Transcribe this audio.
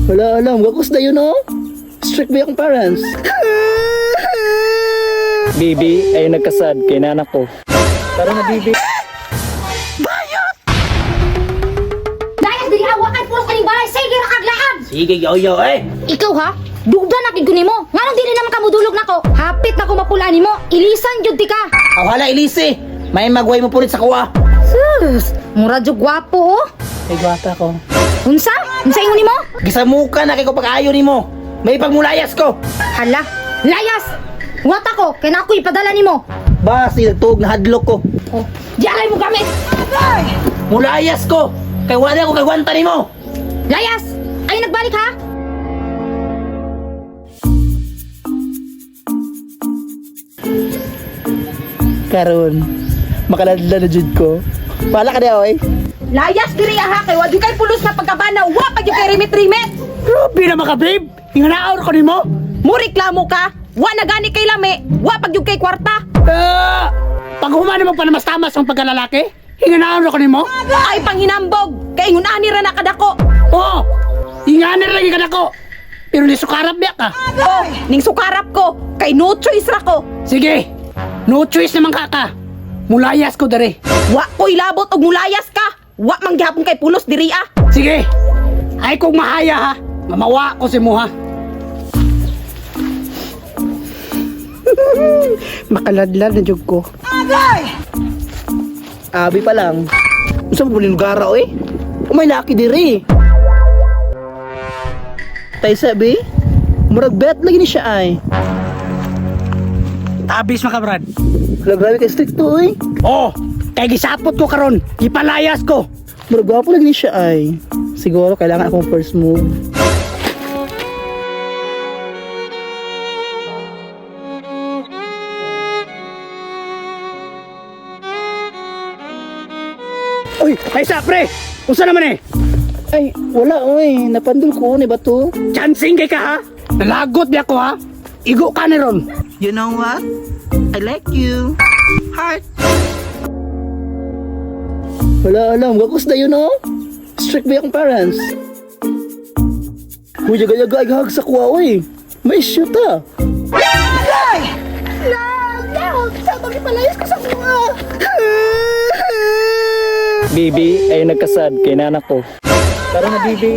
Wala alam, gakos na yun oh. Strict ba akong parents? Bibi ay nagkasad kay nana ko. Tara na, Bibi. Dayas diri awa kay pulos kaning balay sige ra kag laab. Sige, yoyo eh. Ikaw ha? Dugda na gid ko nimo. Nganong dili naman ka mudulog nako? Hapit na ko mapula nimo. Ilisan jud ti ka. Awhala ilisi. May magway mo pulit sa kuwa. Sus, mura jud gwapo oh. Ay, gwapa ko. Unsa? Unsa ingon nimo? Gisamuka na kay ko pag-ayo nimo. May pagmulayas ko. Hala, layas. Wata ko kay na ako ipadala nimo. Basi nagtuog na hadlok ko. Oh, di alay mo gamit. Mulayas ko. Kay wala ko kagwanta nimo. Layas. Ay nagbalik ha? Karon, makaladla na jud ko. Pala ka na, oy. Layas diri ha kay wa jud kay pulos na pagkabana, wa pa jud kay rimit-rimit. Grabe na mga babe! Inganaor ko nimo! Mo reklamo ka, wa na gani kay lami, wa pa jud kay kwarta. Ah! Pag human mo panamastamas ang pagkalalaki, inganaor ko nimo? Ay panghinambog, kay ingon ani ra na kadako. Oo! Inganer lagi ka nako! Pero ni sukarap biya ka. Oh, ning sukarap ko, kay no choice ra ko. Sige! No choice naman ka ka. Mulayas ko dere. Wa ko'y labot og mulayas ka. Wa man gihapon kay pulos diri ah. Sige! Ay kung mahaya ha, mamawa ko si muha. Makaladlad na jud ko. Abi pa lang. Unsa mo lugar oy? Umay laki diri. Tay sabi, murag bet lagi ni siya ay. Tabis mga brad. Hala, grabe kay strict to oy. Oh, kay gisapot ko karon, gipalayas ko. Murag gwapo lagi ni siya ay. Siguro kailangan akong first move. Uy, ay sa pre. Usa naman eh? Ay, wala oy. Napandol ko ni ba to? Chancing kay ka ha? Nalagot biya ko ha? Igo ka ni ron. You know what? I like you. Heart. Wala alam, gakos na yun oh. Strict ba akong parents? Uy, yaga-yaga ay gahag sa kuwa oy. May issue ta. Bibi ay nagkasad kay nana ko. Tara na, Bibi.